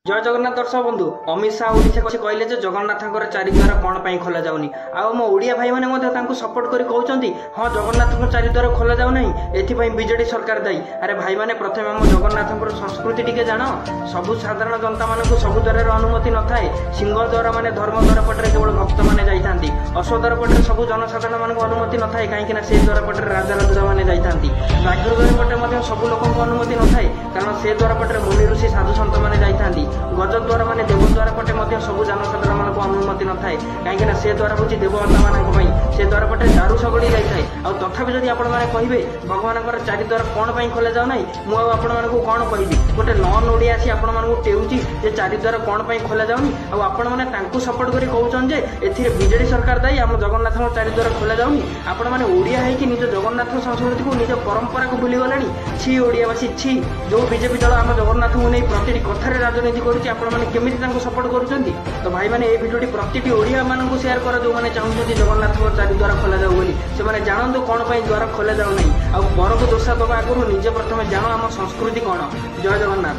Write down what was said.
ଜୟ ଜଗନ୍ନାଥ ଦର୍ଶକ ବନ୍ଧୁ, ଅମିତ ଶାହା ଓଡ଼ିଶା କହିଲେ ଯେ ଜଗନ୍ନାଥଙ୍କର ଚାରିଦ୍ୱାର କ'ଣ ପାଇଁ ଖୋଲା ଯାଉନି। ଆଉ ଆମ ଓଡ଼ିଆ ଭାଇମାନେ ମଧ୍ୟ ତାଙ୍କୁ ସପୋର୍ଟ କରି କହୁଛନ୍ତି, ହଁ, ଜଗନ୍ନାଥଙ୍କ ଚାରିଦ୍ୱାର ଖୋଲା ଯାଉନାହିଁ, ଏଥିପାଇଁ ବିଜେଡି ସରକାର ଦାୟୀ। ଆରେ ଭାଇମାନେ, ପ୍ରଥମେ ଆମ ଜଗନ୍ନାଥଙ୍କର ସଂସ୍କୃତି ଟିକେ ଜାଣ। ସବୁ ସାଧାରଣ ଜନତାମାନଙ୍କୁ ସବୁ ଦ୍ୱାରର ଅନୁମତି ନଥାଏ। ସିଂହ ଦ୍ୱାର ମାନେ ଧର୍ମ ଦ୍ୱାର ପଟରେ କେବଳ ଭକ୍ତମାନେ ଯାଇଥାନ୍ତି। ଅଶ୍ୱଦ୍ୱାର ପଟରେ ସବୁ ଜନସାଧାରଣମାନଙ୍କୁ ଅନୁମତି ନଥାଏ, କାହିଁକିନା ସେ ଦ୍ୱାର ପଟରେ ରାଜା ରାଜୁଡ଼ାମାନେ ଯାଇଥାନ୍ତି। ବ୍ୟାଘ୍ର ଦ୍ୱାର ପଟେ ମଧ୍ୟ ସବୁ ଲୋକଙ୍କୁ ଅନୁମତି ନଥାଏ, କାରଣ ସେ ଦ୍ୱାର ପଟରେ ମୁନି ଋଷି ସାଧୁ ସନ୍ଥମାନେ ଯାଇଥାନ୍ତି। ଗଜଦ୍ୱାର ମାନେ ଦେବଦ୍ୱାର ପଟେ ମଧ୍ୟ ସବୁ ଜନସାଧାରଣମାନଙ୍କୁ ଅନୁମତି ନଥାଏ, କାହିଁକିନା ସେ ଦ୍ୱାର ହେଉଛି ଦେବତାମାନଙ୍କ ପାଇଁ। ସେ ଦ୍ୱାର ପଟେ ଦାରୁ ଶଗଡ଼ି ଯାଇଥାଏ। ଆଉ ତଥାପି ଯଦି ଆପଣମାନେ କହିବେ ଭଗବାନଙ୍କର ଚାରିଦ୍ୱାର କ'ଣ ପାଇଁ ଖୋଲା ଯାଉନାହିଁ, ମୁଁ ଆଉ ଆପଣମାନଙ୍କୁ କ'ଣ କହିବି? ଗୋଟେ ନନ୍ ଓଡ଼ିଆ ଆସି ଆପଣମାନଙ୍କୁ ଟେଉଛି ଯେ ଚାରିଦ୍ୱାର କ'ଣ ପାଇଁ ଖୋଲା ଯାଉନି, ଆଉ ଆପଣମାନେ ତାଙ୍କୁ ସପୋର୍ଟ କରି କହୁଛନ୍ତି ଯେ ଏଥିରେ ବିଜେଡି ସରକାର ଦାୟୀ, ଆମ ଜଗନ୍ନାଥଙ୍କ ଚାରିଦ୍ୱାର ଖୋଲା ଯାଉନି। ଆପଣମାନେ ଓଡ଼ିଆ ହେଇକି ନିଜ ଜଗନ୍ନାଥ ସଂସ୍କୃତିକୁ, ନିଜ ପରମ୍ପରାକୁ ଭୁଲିଗଲେଣି। ଛି ଓଡ଼ିଆବାସୀ, ଛି। ଯୋଉ ବିଜେପି ଦଳ ଆମ ଜଗନ୍ନାଥଙ୍କୁ ନେଇ ପ୍ରତିଟି କଥାରେ ରାଜନୀତି କରୁଛି, ଆପଣମାନେ କେମିତି ତାଙ୍କୁ ସପୋର୍ଟ କରୁଛନ୍ତି? ତ ଭାଇମାନେ, ଏ ଭିଡ଼ିଓଟି ପ୍ରତିଟି ଓଡ଼ିଆମାନଙ୍କୁ ସେୟାର କର, ଯେଉଁମାନେ ଚାହୁଁଛନ୍ତି ଜଗନ୍ନାଥଙ୍କ ଚାରିଦ୍ୱାର ଖୋଲାଯାଉ ବୋଲି। ସେମାନେ ଜାଣନ୍ତୁ କ'ଣ ପାଇଁ ଦ୍ୱାର ଖୋଲା ଯାଉନାହିଁ। ଆଉ ପରକୁ ଦୋଷା ଦେବା ଆଗରୁ ନିଜେ ପ୍ରଥମେ ଜାଣ ଆମ ସଂସ୍କୃତି କ'ଣ। ଜୟ ଜଗନ୍ନାଥ।